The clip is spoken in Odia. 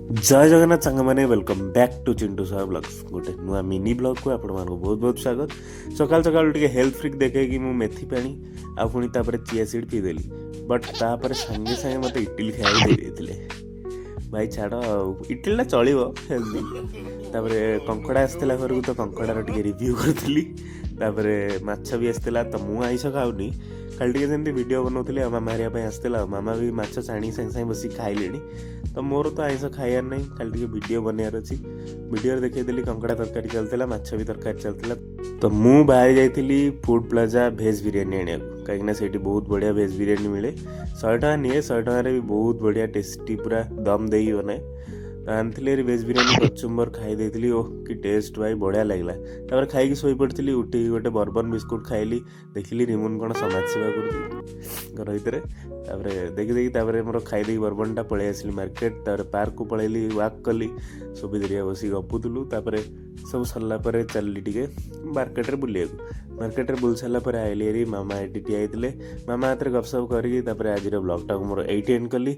ଜୟ ଜଗନ୍ନାଥ ସାଙ୍ଗମାନେ, welcome back to Chintu Saha Vlogs। ଗୋଟେ ନୂଆ ମିନି ବ୍ଲଗ୍କୁ ଆପଣମାନଙ୍କୁ ବହୁତ ବହୁତ ସ୍ୱାଗତ। ସକାଳୁ ସକାଳୁ ଟିକେ ହେଲ୍ଥ ଫ୍ରିକ୍ ଦେଖେଇକି ମୁଁ ମେଥି ପାଣି ଆଉ ପୁଣି ତାପରେ ଚିଆ ସିଡ୍ ପିଇଦେଲି। ବଟ୍ ତାପରେ ସାଙ୍ଗେ ସାଙ୍ଗେ ମୋତେ ଇଟିଲି ଖାଇବାକୁ ଦେଇ ଦେଇଥିଲେ। ଭାଇ ଛାଡ଼, ଆଉ ଇଟିଲିଟା ଚଳିବ, ହେଲ୍ଦି। ତାପରେ କଙ୍କଡ଼ା ଆସିଥିଲା ଘରକୁ, ତ କଙ୍କଡ଼ାର ଟିକେ ରିଭ୍ୟୁ କରିଥିଲି। ତାପରେ ମାଛ ବି ଆସିଥିଲା, ତ ମୁଁ ଆଇଁଷ ଖାଉନି, ଖାଲି ଟିକେ ସେମିତି ଭିଡ଼ିଓ ବନାଉଥିଲି। ଆଉ ମାମା ହେରିକା ପାଇଁ ଆସିଥିଲା, ଆଉ ମାମା ବି ମାଛ ଛାଣି ସାଙ୍ଗେ ସାଙ୍ଗେ ବସିକି ଖାଇଲେଣି। ତ ମୋର ତ ଆଇଁଷ ଖାଇବାର ନାହିଁ, ଖାଲି ଟିକେ ଭିଡ଼ିଓ ବନେଇବାର ଅଛି। ଭିଡ଼ିଓରେ ଦେଖେଇଦେଲି, କଙ୍କଡ଼ା ତରକାରୀ ଚାଲିଥିଲା, ମାଛ ବି ତରକାରୀ ଚାଲିଥିଲା। ତ ମୁଁ ବାହାରି ଯାଇଥିଲି ଫୁଡ୍ ପ୍ଲାଜା ଭେଜ୍ ବିରିୟାନୀ ଆଣିବାକୁ, କାହିଁକିନା ସେଇଠି ବହୁତ ବଢ଼ିଆ ଭେଜ୍ ବିରିୟାନୀ ମିଳେ। 100 ଟଙ୍କା ନିଏ, 100 ଟଙ୍କାରେ ବି ବହୁତ ବଢ଼ିଆ ଟେଷ୍ଟି, ପୁରା ଦମ୍ ଦେଇକି ବନାଏ। ତ ଆଣିଥିଲି ଭାରି ଭେଜ୍ ବିରିୟାନୀ, କଚୁମ୍ବର ଖାଇ ଦେଇଥିଲି। ଓହ, କି ଟେଷ୍ଟ ଭାଇ, ବଢ଼ିଆ ଲାଗିଲା। ତାପରେ ଖାଇକି ଶୋଇପଡ଼ିଥିଲି। ଉଠିକି ଗୋଟେ ବର୍ବନ ବିସ୍କୁଟ୍ ଖାଇଲି। ଦେଖିଲି ରିମୁନ କ'ଣ ସମାଜ ସେବା କରୁଛି ଘର ଭିତରେ। ତାପରେ ଦେଖି ଦେଖି, ତାପରେ ମୋର ଖାଇଦେଇକି ବର୍ବନଟା ପଳେଇ ଆସିଲି ମାର୍କେଟ। ତାପରେ ପାର୍କକୁ ପଳେଇଲି, ୱାକ୍ କଲି, ସୁବିଧା ବସିକି ଗପୁଥିଲୁ। ତାପରେ ସବୁ ସରିଲା ପରେ ଚାଲିଲି ଟିକେ ମାର୍କେଟରେ ବୁଲିବାକୁ। ମାର୍କେଟରେ ବୁଲି ସାରିଲା ପରେ ଆଇଲି ହେରି, ମାମା ଏଠି ଠିଆ ହେଇଥିଲେ। ମାମା ହାତରେ ଗପସପ କରିକି ତାପରେ ଆଜିର ବ୍ଲଗ୍ଟାକୁ ମୋର ଏଇଠି ଏଣ୍ଡ କଲି।